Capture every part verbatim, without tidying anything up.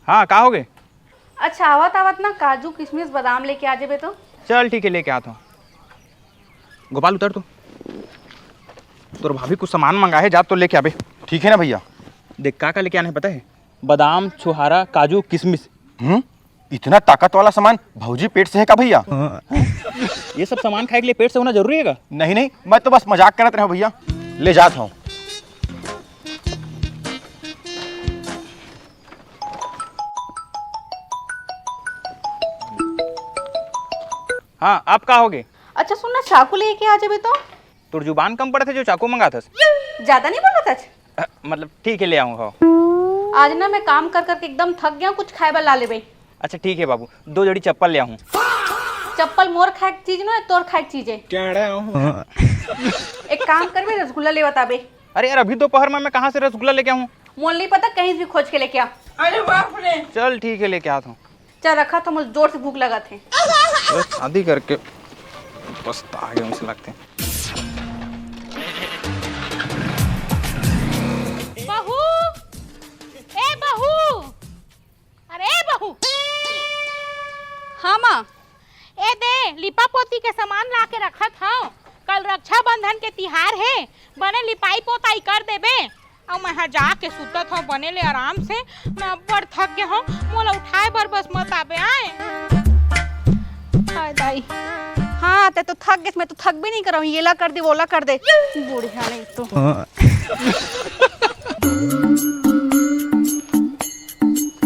हाँ, का होगे? अच्छा, आवत आवत ना काजू, किशमिश, बादाम लेके आ जेबे तो। चल ठीक है, लेके आत हूँ। गोपाल, उतर तू। तोर भाभी कुछ सामान मंगाए हे, जा तो लेके आबे। ठीक है ना भैया। देख, का का लेके आना है पता है? बादाम, छुहारा, काजू, किशमिश। हम्म, इतना ताकत वाला सामान भौजी पेट से है का भैया? ये सब सामान खाए के लिए पेट से होना जरूरी है का? नहीं नहीं, मैं तो बस मजाक करत रहा भैया, ले जात हूँ। हाँ, अब का होगे? अच्छा सुन ना, चाकू लेके आ जेबे तो। तोर जुबान कम पड़त हे जो चाकू मंगाथस। ज्यादा नहीं बोलत आज। अ, मतलब ठीक है, ले आऊँ हो। आज ना मैं काम कर करके एकदम थक गया हूँ, कुछ खाए बर ला लेबे। अच्छा ठीक है बाबू, दो जोड़ी चप्पल ले आऊँ। चप्पल मोर खाए के चीज नो है, तोर खाए के चीज है। टेढ़ा हूँ। एक काम करबे, रसगुल्ला लेवत आबे। अरे यार, अभी दोपहर में मैं कहाँ से रसगुल्ला लेके आऊँ? मोला नहीं पता, कहीं से भी खोज के लेके आ। अरे बाप रे। चल ठीक है, लेके आत हूँ। चल रखा तो, मुझे जोर से भूख लगत हे। बस शादी करके पछता गए, मुझे लगते हैं। बहू, ए बहू, अरे बहू। हाँ माँ। ए दे, लिपा पोती के सामान ला के रखत हव, कल रक्षाबंधन के तिहार हे, बने लिपाई पोताई कर देबे। अउ मैं हा जाके सुतत हव बने ले आराम से, मैं अब्बड़ थक गे हव, मोला उठाए बर बस मत आबे आए। हाय दाई, हाँ ते तो थक गेस, मैं तो थक भी नहीं करव, ये ला कर दे, वो ला कर दे, बुढ़िया नहीं तो।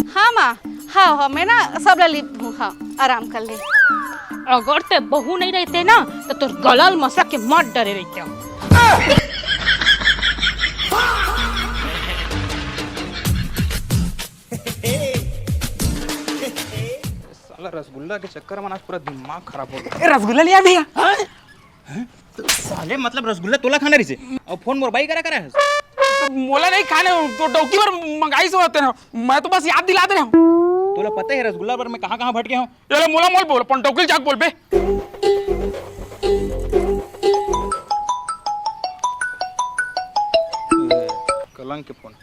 हाँ माँ, हाँ हाँ, मैं ना सब ला लिप हूँ, हाँ आराम कर ले। अगर ते बहू नहीं रहते ना तो तोर गला ल मसा के मर डरे रहते। साला रसगुल्ला के चक्कर में आज पूरा दिमाग खराब हो गया। ए, रसगुल्ला लिया भैया। हाँ? साले, मतलब रसगुल्ला तोला खाना रहिसे अउ फोन मोर बाई करा करा हस? मोला नहीं खाने, तो डौकी बर मंगाइस होते ना, मैं तो बस याद दिला दे रहा हूँ। तोला पता है रसगुल्ला बर मैं कहाँ कहाँ भटके हूँ? ये ले मोला मोल बोल, अपन डौकी जाके बोल बे। कलंक के फोन।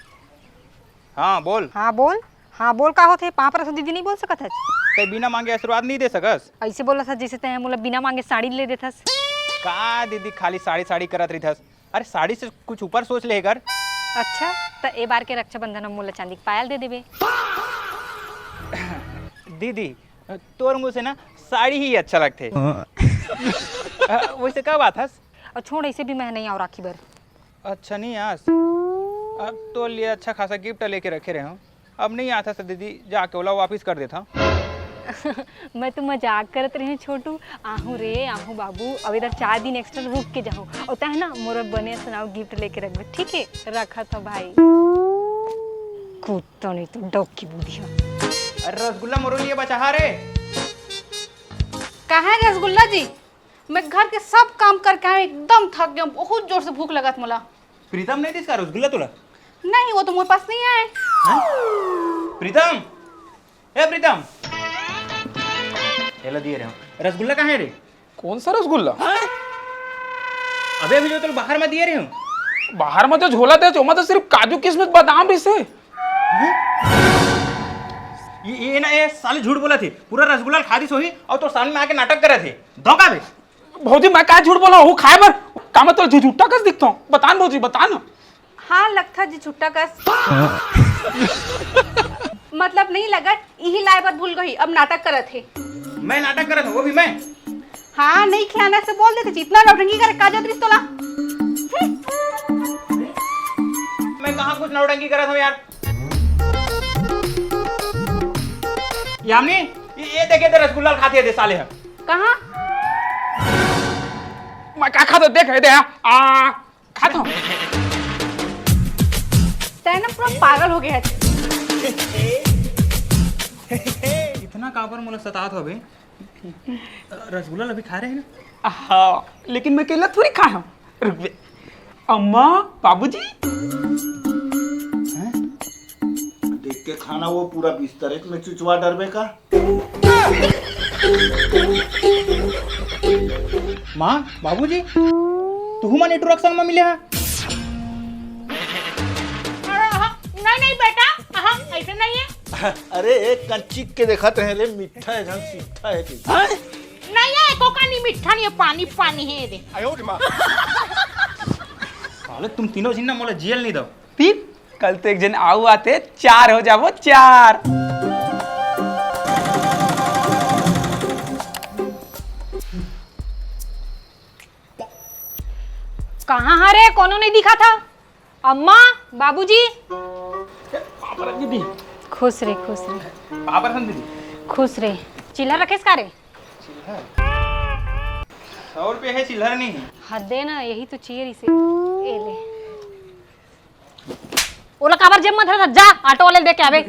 हाँ बोल। हाँ बोल। हाँ बोल, का होथे? पाँव परत हँव दीदी नहीं बोल सकत हस? तैं बिना मांगे आशीर्वाद नहीं दे सकस। ऐसे बोलत हस जैसे तैं मोला बिना मांगे साड़ी ले देथस। का दीदी खाली साड़ी साड़ी करत रहिथस? अरे साड़ी से कुछ ऊपर सोच ले कर। अच्छा, त ए बार के रक्षाबंधन में मोला चांदी के पायल दे देबे। दीदी, तोर मुँह से ना साड़ी ही अच्छा लगथे। हाँ। अ, वैसे का बात हस? अ, छोड़, ऐसे भी मैं नहीं आव राखी बर। अच्छा नहीं आस। अब तोर लिए अच्छा खासा गिफ्ट लेके रखे रहे हूँ। अब नहीं आथस त दीदी, जाके ओला वापिस कर देथव। मैं तो मजाक करत रहे हूँ छोटू। आहूँ रे, आहूँ बाबू, अब इधर चार दिन एक्स्ट्रा रुक के जाहूँ। अउ तैं ना मोर बने सुनाव गिफ्ट लेके रखबे, ठीक है? रखत हँव भाई। कुत्ता नहीं तो डौकी बुधिया। अरे रसगुल्ला मोरो लिए बचा हा रे। कहाँ है रसगुल्ला जी? मैं घर के सब काम करके आए, एकदम थक गया, बहुत जोर से भूख लगत मोला। प्रीतम नहीं दिस का रसगुल्ला तोला? नहीं, वो तो मोर पास नहीं आए। हाँ? प्रीतम, ए प्रीतम, ये ला दिए रहे हूँ। रसगुल्ला कहाँ है रे? कौन सा रसगुल्ला? अबे अभी जो तोला बाहर में दिए रहे हूँ। बाहर में जो झोला दे, ओमा तो सिर्फ काजू, किशमिश, बादाम रहिसे। ये, ये ना, ये साले झूठ बोलथे। पूरा रसगुल्ला खा दिस होही अउ तोर सामने में आके नाटक करथे। धोखा बे। भौजी, मैं का झूठ बोला हूँ खाए बर? का मैं तोला झुझुट्टा कस दिखता हूँ? बता न भौजी, बता न। हाँ, लगथा झुझुट्टा कस। मतलब नहीं लगत, इही लाए बर भूल गई, अब नाटक करत हे। मैं नाटक करत हूँ, वो भी मैं? हाँ, नहीं खिलाना से बोल देते, जितना नौटंकी करे का जरूरत तोला। मैं कहाँ कुछ नौटंकी करत हूँ यार? यामिनी, ये, ये देखे ते रसगुल्ला खाते थे साले हैं। कहाँ? मैं का खाता देख, ये दे, आ, खाता हूँ। तैं ना पूरा पागल हो गया है। इतना काबर मोला सतात हवे? रसगुल्ला अभी खा रहे हैं ना? हाँ, लेकिन मैं अकेला थोड़ी खाए हूँ। रुक बे। अम्मा, बाबूजी? हैं? देख के खाना वो पूरा बिस्तरे में चुचवा डरबे का? माँ, बाबूजी, तुहू मन एटू रक्षक में मिले हा? अरे, हाँ, नहीं, नहीं बेटा, हाँ, ऐसे नहीं है। अरे, एक कन चीख के देखत रहे रे, मीठा हे झन सीठा हे कि। नहीं है, कोका नहीं मीठा नहीं है, पानी पानी है दे। साले, तुम तीनों झिन ना मोला जियल नहीं दो। फिर कल तो एक झन आऊ आते, चार हो जाबो, चार। कहाँ हरे, कोनो नहीं दिखा था। अम्मा, बाबूजी। पाँव परत दीदी। खुश रहे, खुश रहे। पाँव परत दीदी। खुश रहे। चिल्हर रखेस का रे? चिल्हर? सौ रुपये है, चिल्हर नहीं है। हद दे ना, यही तो चाहिए इसे। ए ले। ओला काबर जेब में धरत हस? जा, ऑटो वाले ले दे के आबे।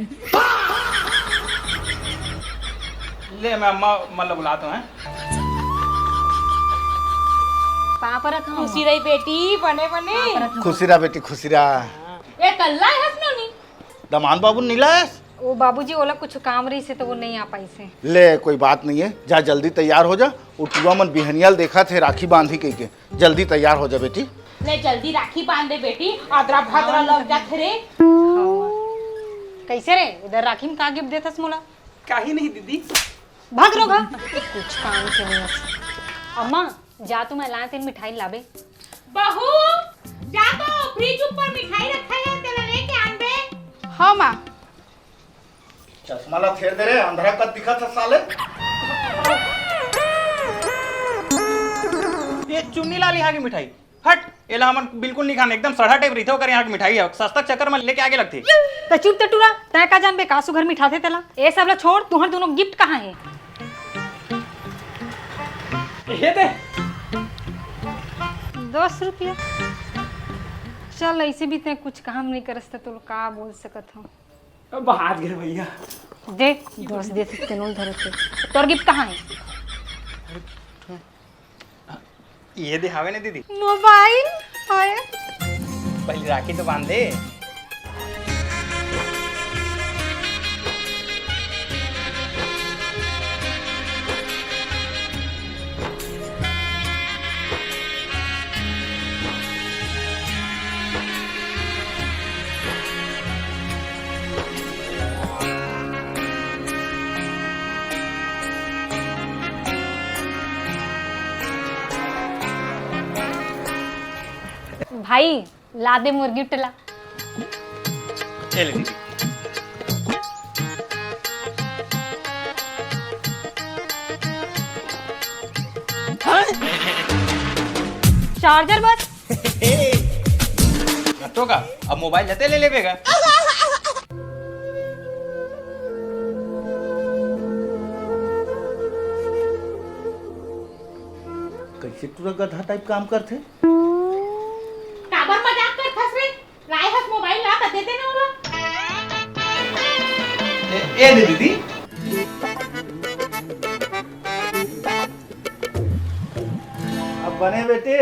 ले, मैं अम्मा मतलब बुलाता हूँ, हैं? पाँव परत हूँ। खुशी रही बेटी, बने बने। पाँव परत हूँ। खुशी रहा बेटी, खुशी रहा। ए, कल्ला है हसनो नी। दमान बाबू नी लायस? ओ बाबूजी, ओला कुछ काम रहिस हे तो वो नहीं आ पाइस हे। ले, कोई बात नहीं है, जा जल्दी तैयार हो जा। वो टुआ मन बिहनिया ल देखत हे राखी बांधी कहिके, जल्दी तैयार हो जा बेटी। ले जल्दी राखी बांध दे बेटी, आदरा भादरा लग जात रे। हाँ। कैसे रे, इधर राखी में का गिफ्ट देथस मोला? काही नहीं दीदी। भाग रो भाग। कुछ काम के नहीं। अम्मा, जा तो मैं लाए तेन मिठाई लाबे। बहू, जा तो फ्रिज ऊपर मिठाई रखा है, तेला लेके आन बे। हाँ माँ। चश्मा ला फेर दे रे, अंधरा कस दिखत हे साले। ये चुन्नी लाल यहाँ की मिठाई। हट, एला हमन बिल्कुल नहीं खान, एकदम सड़ा टाइप रहिथे ओकर यहाँ के मिठाई ह, सस्ता चक्कर में लेके आगे लगथे। त चुप त टुरा, तैं का जानबे का सुघर मिठाथे तेला? ए सब ला छोड़, तुहर दोनों गिफ्ट कहाँ हे? ये दे। दस रुपया? चल, ऐसे भी तैं कुछ काम नहीं करस त तोला का बोल सकत हूँ। अब हाथ गिर भैया। दे, दस दे सकते नोल धरत हे। तोर गिफ्ट कहाँ हे? ये दे हावे ने दीदी। मोबाइल हाय। पहले राखी तो बांध दे। भाई, ला दे मोर गिफ्ट ला। ये ले दीदी। चार्जर बस। तो का, अब मोबाइल जते ले लेबे का? कैसे टूरा गधा टाइप काम करथे? काबर मजाक करथस रे? लाए हस मोबाइल ला त दे दे ना ओला। ए, ए दे दीदी। अब बने बेटे।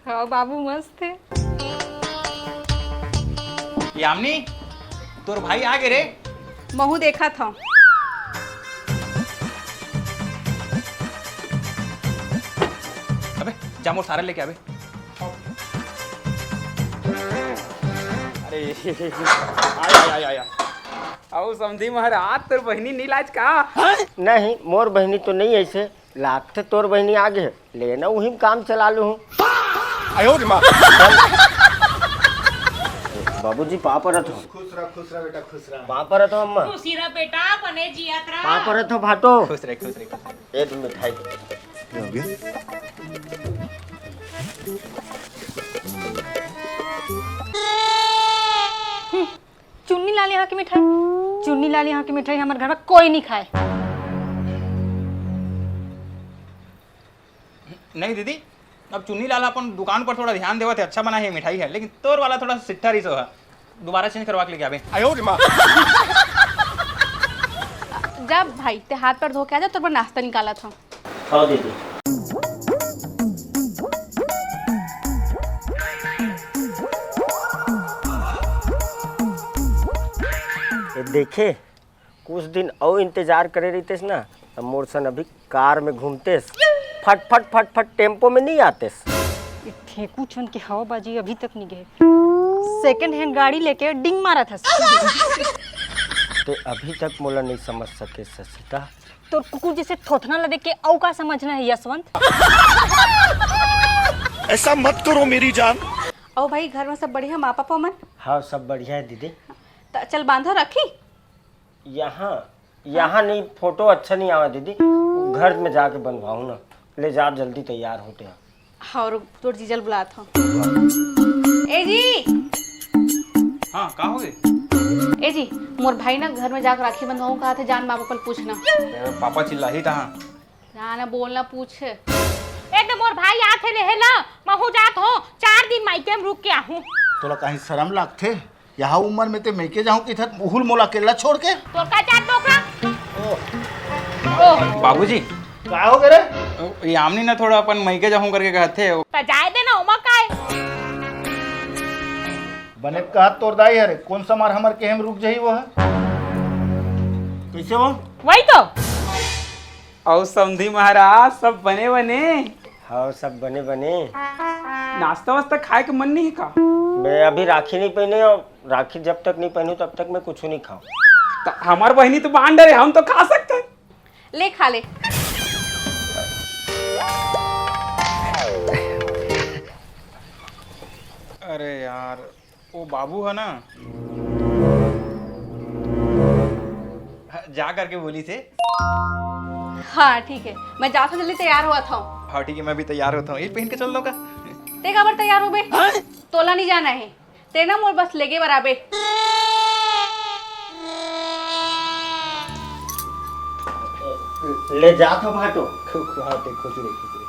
हाँ बाबू, मस्त हे। यामिनी, तोर भाई आ गे रे। महू देखत हूँ। अबे, जा मोर सारा लेके आबे। अरे, आय, आय, आय, आय। अउ समधी महाराज, तोर बहिनी नी लायस का? नहीं, मोर बहिनी तो नहीं ऐसे। लागथे तोर बहिनी आगे हे, लेना उही म काम चला लूहूँ। बाबूजी, पाँव परत हँव। खुश रह, खुश रह बेटा, खुश रह। पाँव परत हँव अम्मा। खुशी रह बेटा, बने जियत रह। पाँव परत हँव भाटो। खुश रह, खुश रह, खुश रह। ए दे मिठाई। चुन्नी लाल यहाँ की मिठाई, चुन्नी लाल यहाँ की मिठाई हमर घर में कोई नहीं खाए। नहीं दीदी, अब चुन्नी लाल अपन दुकान पर थोड़ा ध्यान देवत हे, अच्छा बना हे मिठाई ह, लेकिन तोर वाला थोड़ा सिट्ठा रहिस हे, दोबारा चेंज करवा के लेके आबे। जा भाई, ते हाथ पर धो के आ जा, तोर बर नाश्ता निकालत हँव। खाओ दीदी। ए देखे, कुछ दिन अउ इंतजार करे रहितेस ना, त मोर सन अभी कार में घूमतेस, फट फट फट फट टेम्पो में नहीं आतेस। ए ठेकू छन के हवाबाजी अभी तक नहीं गए। सेकंड हैंड गाड़ी लेके डिंग मारत हस। ते अभी तक मोला नहीं समझ सके ससिता। तोर कुकुर जैसे थोथना ला देख के अउ का समझना है यशवंत? ऐसा मत करो मेरी जान। अउ भाई, घर में सब बढ़िया, माँ पापा मन? हाँ, सब बढ़िया है दीदी। त चल बांधो राखी। यहाँ, यहाँ नहीं, फोटो अच्छा नहीं आवा दीदी, घर में जाके बनवाहूँ ना। ले जा जल्दी तैयार होते हैं। हाँ, रुक, तोर जीजल बुलात हूँ। ए जी। हाँ, का हो गे? ए जी, मोर भाई ना घर में जाकर राखी बंधवाऊँ कहा थे, जान माँ पापा ले पूछना। ए, पापा चिल्लाही तहाँ। ना, ना, बोलना, पूछ। ए तो मोर भाई आत हे, ले हे ला, महू जात हो, चार दिन मायके में रुक के आहूँ। तोला कहीं शरम लागथे? यहाँ उम्र में ते मइके जाहूँ किथत, उहू ल मोला अकेला छोड़ के। तोर का चार डोकरा? ओह। ओह। बाबूजी। का हो गे रे? ये आमनी ना थोड़ा अपन मइके जाहूँ करके कहत हे। त जाए दे ना, ओमा काय? बने कहत तोर दाई हरे, कोन सा मार हमर केहे में रुक जाही वो ह? कइसे वो? वही तो। अउ समधी महाराज, सब बने बने? हाँ, सब बने बने। नाश्ता वास्ता खाए के मन नहीं का? मैं अभी राखी नहीं पहने, और राखी जब तक नहीं पहनू तब तक मैं कुछ नहीं खाऊँ। त हमार बहिनी तो बांध डरे, हम तो खा सकते हैं। ले खा ले। अरे यार, वो बाबू है ना, जा करके बोली थे। हाँ ठीक है, मैं जात हूँ, जल्दी तैयार होवत हूँ। हाँ ठीक है, मैं भी तैयार होता हूँ। ये पहन के चल दो का? ते काबर तैयार होबे? हाँ? तोला नहीं जाना है, ते ना मोर बस लेगे बर आबे। ले जात हो भाटो। खु-, खु-, हाँ, ठीक, खुश रहे, खुश रहे।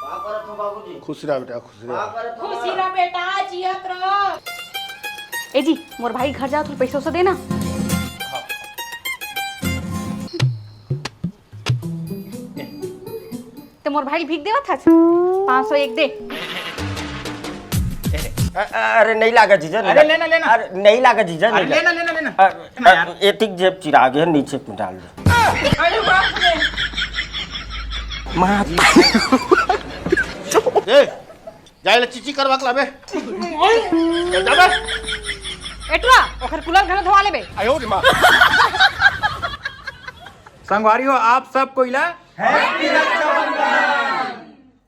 का करत हो बाबूजी? खुश रहा बेटा, खुश रहा। का करत हो? खुशी रह बेटा, जियत रह। ए जी, मोर भाई घर जात हो, पैसा वैसा देना। हाँ। ते मोर भाई भीख देवत हस, पाँच सौ एक दे। अ-, अ-, अरे नहीं लागा जीजा, नहीं अरे लागा। लेना, लेना। अरे नहीं लागा जीजा, अरे नहीं लागा। लेना, लेना, लेना। अ-, लेना यार। अ-, एतिक जेब चिरा गे हे, नीचे में डाल दे। अरे बाप रे। माँ। ए, जाए ले चीची करवा के लाबे। चल जाबे। एटुआ, ओखर कूलर घलो धोवा लेबे। आयो रे माँ। संगवारी हो, आप सब कोई ला